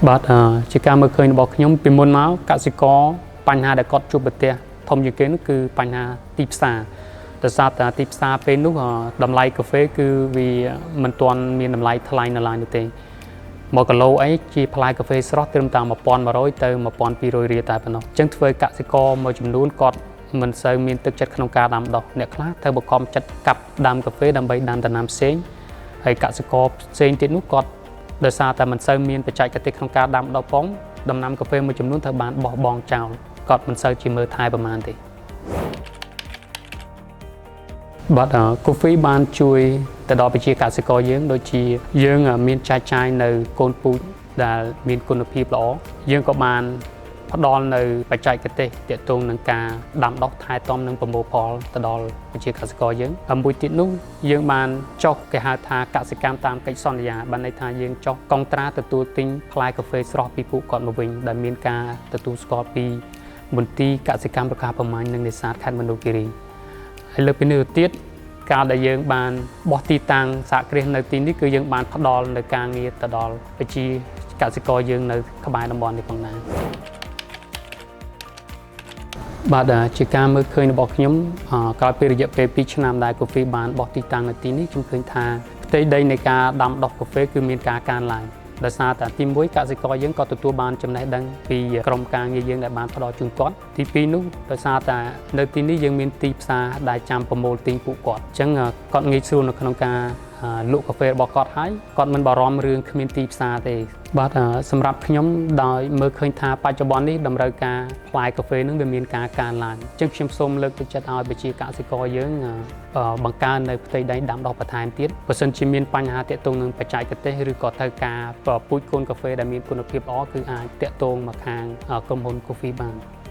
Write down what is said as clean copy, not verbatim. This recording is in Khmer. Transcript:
បាទជាការមើលឃើញរបស់ខ្ញុំពីមុនមកកសិករបញ្ហាដែលគាត់ជួបប្រទះធំជាងគេនោះគឺបញ្ហាទីផ្សារដោយសារតែទីផ្សារពេលនោះតម្លៃកាហ្វេគឺវាមិនទាន់មានតម្លៃថ្លៃនៅឡើយនោះទេ1គីឡូអីជាផ្លែកាហ្វេស្រស់ត្រឹមតែ1100ទៅ1200រៀលតែប៉ុណ្ណោះអញ្ចឹងធ្វើឲ្យកសិករមួយចំនួនគាត់មិនសូវមានទឹកចិត្តក្នុងការដាំដុះអ្នកខ្លះត្រូវបង្ខំចិត្តកាប់ដើមកាហ្វេដើម្បីដាំដំណាំផ្សេងហើយកសិករផ្សេងទៀតនោះគាត់ដោយសារតែមិនសូវមានបច្ចេកទេសក្នុងការដាំដុះផងដំណាំកាហ្វេមួយចំនួនត្រូវបានបោះបង់ចោលគាត់មិនសូវជាមើលថែប្រមាណទេបាទ COFI បានជួយទៅដល់ប្រជាកសិករយើងដូចជាយើងមានចែកចាយនៅកូនពូជដែលមានគុណភាពល្អយើងក៏បានផ្ដល់នៅបច្ចេកទេសទាក់ទងនឹងការដាំដុះថែទាំនិងប្រមូលផលទៅដល់ប្រជាកសិករយើងហើយមួយទៀតនោះយើងបានចុះគេហៅថាកសិកម្មតាមកិច្ចសន្យាបានន័យថាយើងចុះកុងត្រាទទួលទិញផ្លែកាហ្វេស្រស់ពីពួកគាត់មកវិញដែលមានការទទួលស្គាល់ពីមន្ទីរកសិកម្មរុក្ខាប្រមាញ់និងនេសាទខេត្តមណ្ឌលគិរីហើយលើកពីនេះទៅទៀតការដែលយើងបានបោះទីតាំងសហគ្រាសនៅទីនេះគឺយើងបានផ្ដល់នៅការងារទៅដល់ប្រជាកសិករយើងនៅក្បែរតំបន់នេះផងដែរបាទជាការមើលឃើញរបស់ខ្ញុំក្រោយពីរយៈពេល2ឆ្នាំដែលកាហ្វេបានបោះទីតាំងនៅទីនេះខ្ញុំឃើញថាផ្ទៃដីនៃការដាំដុះកាហ្វេគឺមានការកើនឡើងដោយសារតែទី1កសិករយើងក៏ទទួលបានចំណេះដឹងពីក្រុមការងារយើងដែលបានផ្ដល់ជូនគាត់ទី2នោះដោយសារតែនៅទីនេះយើងមានទីផ្សារដែលចាំប្រមូលទិញពួកគាត់អញ្ចឹងគាត់ងាយស្រួលនៅក្នុងការលក់កាហ្វេរបស់គាត់ហើយគាត់មិនបារម្ភរឿងគ្មានទីផ្សារទេបាទសម្រាប់ខ្ញុំដោយមើលឃើញថាបច្ចុប្បន្ននេះតម្រូវការផ្លែកាហ្វេនឹងវាមានការកើនឡើងអញ្ចឹងខ្ញុំសូមលើកទឹកចិត្តឲ្យប្រជាកសិករយើងបង្កើននៅផ្ទៃដីដាំដុះបន្ថែមទៀតបើសិនជាមានបញ្ហាទាក់ទងនឹងបច្ចេកទេសឬក៏ត្រូវការពូជកូនកាហ្វេដែលមានគុណភាពល្អគឺអាចទាក់ទងមកខាងក្រុមហ៊ុន COFI បាន។